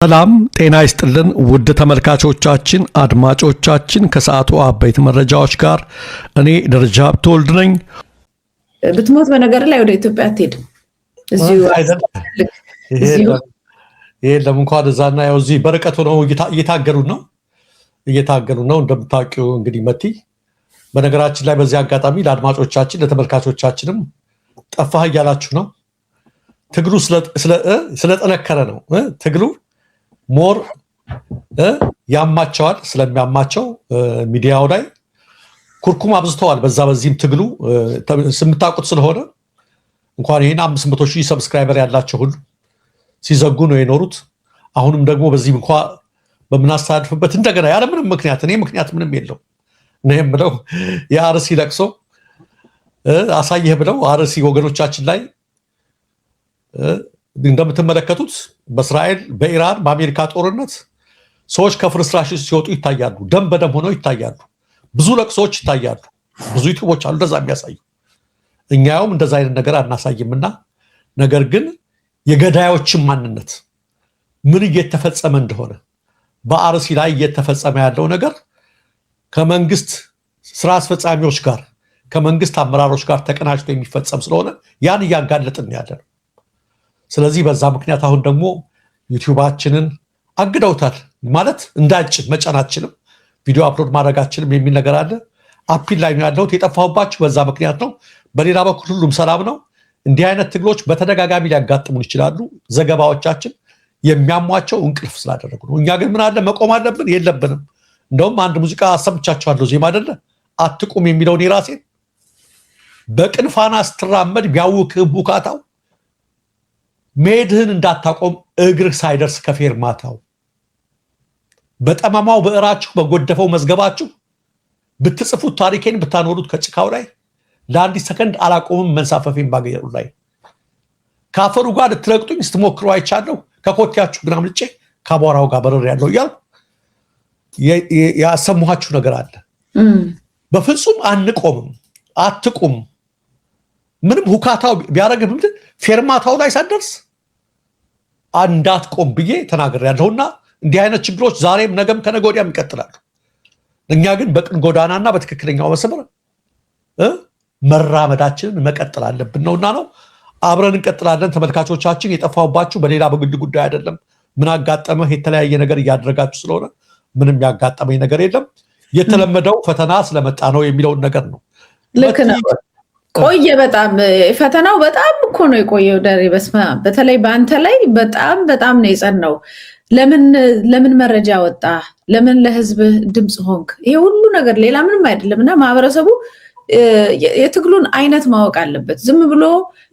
ሰላም ጤና ይስጥልን ውድ ተመልካቾቻችን፣ አድማጮቻችን ከሰዓቱ አበይት መረጃዎች ጋር እኔ ደረጃ ሀብተወልድ ነኝ። ብትሞት በነገር ላይ ወደ ኢትዮጵያ አትሄድም። የለም እንኳን እዛና ያው እዚህ በርቀት ሆነው እየታገሉ ነው እየታገሉ ነው። እንደምታውቂው እንግዲህ መቲ፣ በነገራችን ላይ በዚህ አጋጣሚ ለአድማጮቻችን ለተመልካቾቻችንም ጠፋህ እያላችሁ ነው። ትግሉ ስለጠነከረ ነው። ትግሉ more ያማቸዋል። ስለሚያማቸው ሚዲያው ላይ ኩርኩም አብዝተዋል። በዛ በዚህም ትግሉ የምታውቁት ስለሆነ እንኳን ይህን 500,000 subscriber ያላቸው ሁሉ ሲዘጉ ነው የኖሩት። አሁንም ደግሞ በዚህም እንኳ በምናስተላልፍበት እንደገና ያለ ምንም ምክንያት፣ እኔ ምክንያት ምንም የለው ነው የምለው፣ የአርሲ ለቅሶ አሳየህ ብለው አርሲ ወገኖቻችን ላይ እንደምትመለከቱት በእስራኤል፣ በኢራን፣ በአሜሪካ ጦርነት ሰዎች ከፍርስራሽ ሲወጡ ይታያሉ። ደም በደም ሆነው ይታያሉ። ብዙ ለቅሶዎች ይታያሉ። ብዙ ዩቲዩቦች አሉ እንደዛ የሚያሳዩ። እኛውም እንደዛ አይነት ነገር አናሳይምና ነገር ግን የገዳዮችን ማንነት ምን እየተፈጸመ እንደሆነ፣ በአርሲ ላይ እየተፈጸመ ያለው ነገር ከመንግስት ስራ አስፈጻሚዎች ጋር፣ ከመንግስት አመራሮች ጋር ተቀናጅቶ የሚፈጸም ስለሆነ ያን እያጋለጥን ያለ ነው። ስለዚህ በዛ ምክንያት አሁን ደግሞ ዩቲዩባችንን አግደውታል። ማለት እንዳጭን መጫን አችልም፣ ቪዲዮ upload ማድረግ አችልም የሚል ነገር አለ። Appeal ላይ ነው ያለሁት። የጠፋሁባችሁ በዛ ምክንያት ነው። በሌላ በኩል ሁሉም ሰላም ነው። እንዲህ አይነት ትግሎች በተደጋጋሚ ሊያጋጥሙን ይችላሉ። ዘገባዎቻችን የሚያሟቸው እንቅልፍ ስላደረጉ ነው። እኛ ግን ምን አለ መቆም አለብን? የለብንም። እንደውም አንድ ሙዚቃ አሰምቻችኋለሁ። ዜማ አይደለ አትቁም የሚለውን የራሴን፣ በቅን ፋና ስትራመድ ቢያውክህ ቡካታው፣ መሄድህን እንዳታቆም እግርህ ሳይደርስ ከፌርማታው፣ በጠማማው ብዕራችሁ በጎደፈው መዝገባችሁ ብትጽፉት ታሪኬን ብታኖሩት ከጭካው ላይ፣ ለአንዲት ሰከንድ አላቆምም መንሳፈፌን ባገሩ ላይ። ከአፈሩ ጋር ልትረግጡኝ ስትሞክሩ አይቻለሁ፣ ከኮቴያችሁ ግን አምልጬ ከአቧራው ጋር በረር ያለው እያልኩ ያሰማኋችሁ ነገር አለ። በፍጹም አንቆምም፣ አትቁም። ምንም ሁካታው ቢያደርግህ ምንድን ፌርማታው ላይ ሳትደርስ እንዳትቆም ብዬ ተናግሬያለሁና እንዲህ አይነት ችግሮች ዛሬም ነገም ከነገ ወዲያም ይቀጥላሉ። እኛ ግን በቅን ጎዳናና በትክክለኛው መስመር መራመዳችንን መቀጠል አለብን ነውና ነው። አብረን እንቀጥላለን። ተመልካቾቻችን፣ የጠፋሁባችሁ በሌላ በግል ጉዳይ አይደለም። ምን አጋጠመህ የተለያየ ነገር እያደረጋችሁ ስለሆነ ምንም ያጋጠመኝ ነገር የለም። የተለመደው ፈተና ስለመጣ ነው የሚለውን ነገር ነው። ልክ ነው። ቆየ በጣም፣ ፈተናው በጣም እኮ ነው የቆየው። ደሬ በስመ አብ፣ በተለይ በአንተ ላይ በጣም በጣም ነው የጸናው። ለምን መረጃ ወጣ? ለምን ለህዝብ ድምፅ ሆንክ? ይሄ ሁሉ ነገር ሌላ ምንም አይደለም። እና ማህበረሰቡ የትግሉን አይነት ማወቅ አለበት። ዝም ብሎ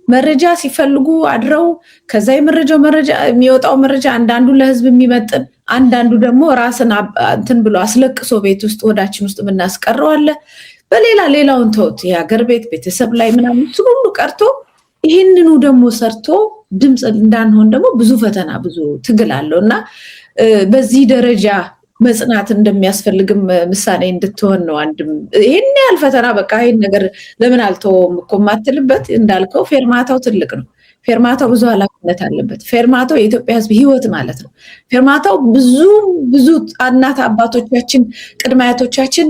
መረጃ ሲፈልጉ አድረው ከዛ የመረጃው መረጃ የሚወጣው መረጃ አንዳንዱ ለህዝብ የሚመጥን፣ አንዳንዱ ደግሞ ራስን እንትን ብሎ አስለቅሶ ቤት ውስጥ ወዳችን ውስጥ የምናስቀረው አለ። በሌላ ሌላውን ተውት፣ የሀገር ቤት ቤተሰብ ላይ ምናምን እሱ ሁሉ ቀርቶ ይህንኑ ደግሞ ሰርቶ ድምፅ እንዳንሆን ደግሞ ብዙ ፈተና ብዙ ትግል አለው። እና በዚህ ደረጃ መጽናት እንደሚያስፈልግም ምሳሌ እንድትሆን ነው። አንድም ይህን ያህል ፈተና በቃ ይህን ነገር ለምን አልተወውም እኮ የማትልበት፣ እንዳልከው ፌርማታው ትልቅ ነው። ፌርማታው ብዙ ኃላፊነት አለበት። ፌርማታው የኢትዮጵያ ሕዝብ ሕይወት ማለት ነው። ፌርማታው ብዙ ብዙ እናት አባቶቻችን፣ ቅድመ አያቶቻችን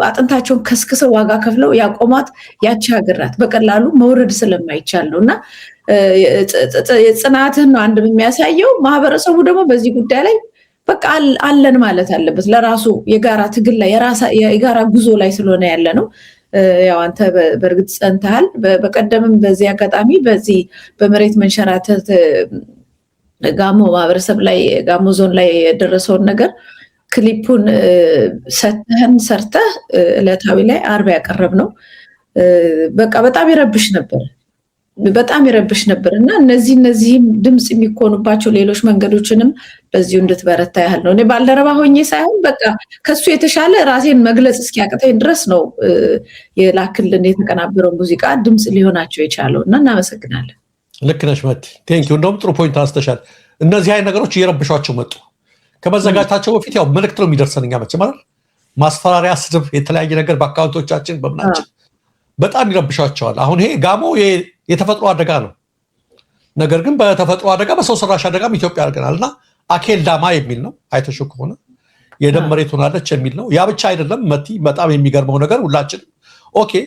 አጥንታቸውን ከስክሰው ዋጋ ከፍለው ያቆሟት ያቺ ሀገር ናት። በቀላሉ መውረድ ስለማይቻል ነው። እና ጽናትህን ነው አንድም የሚያሳየው። ማህበረሰቡ ደግሞ በዚህ ጉዳይ ላይ በቃ አለን ማለት አለበት። ለራሱ የጋራ ትግል ላይ፣ የጋራ ጉዞ ላይ ስለሆነ ያለ ነው። ያው አንተ በእርግጥ ጸንተሃል። በቀደምም በዚህ አጋጣሚ በዚህ በመሬት መንሸራተት ጋሞ ማህበረሰብ ላይ፣ ጋሞ ዞን ላይ የደረሰውን ነገር ክሊፑን ሰተህን ሰርተህ ዕለታዊ ላይ አርብ ያቀረብ ነው። በቃ በጣም ይረብሽ ነበር። በጣም ይረብሽ ነበር። እና እነዚህም ድምፅ የሚኮኑባቸው ሌሎች መንገዶችንም በዚሁ እንድትበረታ ያህል ነው። እኔ ባልደረባ ሆኜ ሳይሆን በቃ ከሱ የተሻለ ራሴን መግለጽ እስኪያቅተኝ ድረስ ነው የላክልን የተቀናበረው ሙዚቃ ድምፅ ሊሆናቸው የቻለው እና እናመሰግናለን። ልክ ነሽ መቲ፣ thank you። እንደውም ጥሩ point አንስተሻል። እነዚህ አይነት ነገሮች እየረብሿቸው መጡ። ከመዘጋጀታቸው በፊት ያው መልእክት ነው የሚደርሰን እኛ መቼም አይደል? ማስፈራሪያ፣ ስድብ፣ የተለያየ ነገር በ account ኦቻችን በምናችን በጣም ይረብሻቸዋል። አሁን ይሄ ጋሞ የተፈጥሮ አደጋ ነው። ነገር ግን በተፈጥሮ አደጋ በሰው ሰራሽ አደጋም ኢትዮጵያ አድርገናል እና አኬልዳማ የሚል ነው። አይተሽው ከሆነ የደም መሬት ሆናለች የሚል ነው። ያ ብቻ አይደለም መቲ፣ በጣም የሚገርመው ነገር ሁላችንም okay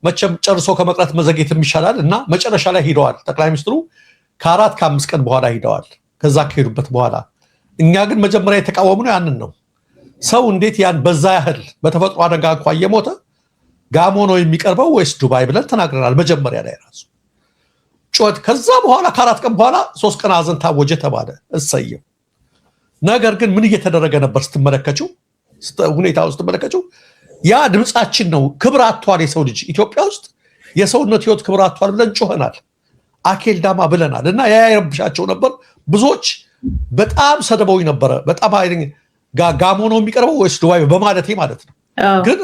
መቼም ጨርሶ ከመቅረት መዘግየትም ይሻላል እና መጨረሻ ላይ ሂደዋል። ጠቅላይ ሚኒስትሩ ከ4 ከ5 ቀን በኋላ ሂደዋል። ከዛ ከሄዱበት በኋላ እኛ ግን መጀመሪያ የተቃወምነው ያንን ነው። ሰው እንዴት ያን በዛ ያህል በተፈጥሮ አደጋ እንኳ እየሞተ ጋሞ ነው የሚቀርበው ወይስ ዱባይ ብለን ተናግረናል። መጀመሪያ ላይ ራሱ ጩኸት። ከዛ በኋላ ከ4 ቀን በኋላ 3 ቀን ሀዘን ታወጀ ተባለ። እሰየው። ነገር ግን ምን እየተደረገ ነበር ስትመለከችው፣ ሁኔታውን ስትመለከችው ያ ድምፃችን ነው። ክብር አጥቷል የሰው ልጅ ኢትዮጵያ ውስጥ፣ የሰውነት ህይወት ክብር አጥቷል ብለን ጮኸናል። አኬልዳማ ብለናል። እና ያ ይረብሻቸው ነበር። ብዙዎች በጣም ሰድበውኝ ነበረ። በጣም ጋሞ ነው የሚቀርበው ወይስ ዱባይ በማለቴ ማለት ነው። ግን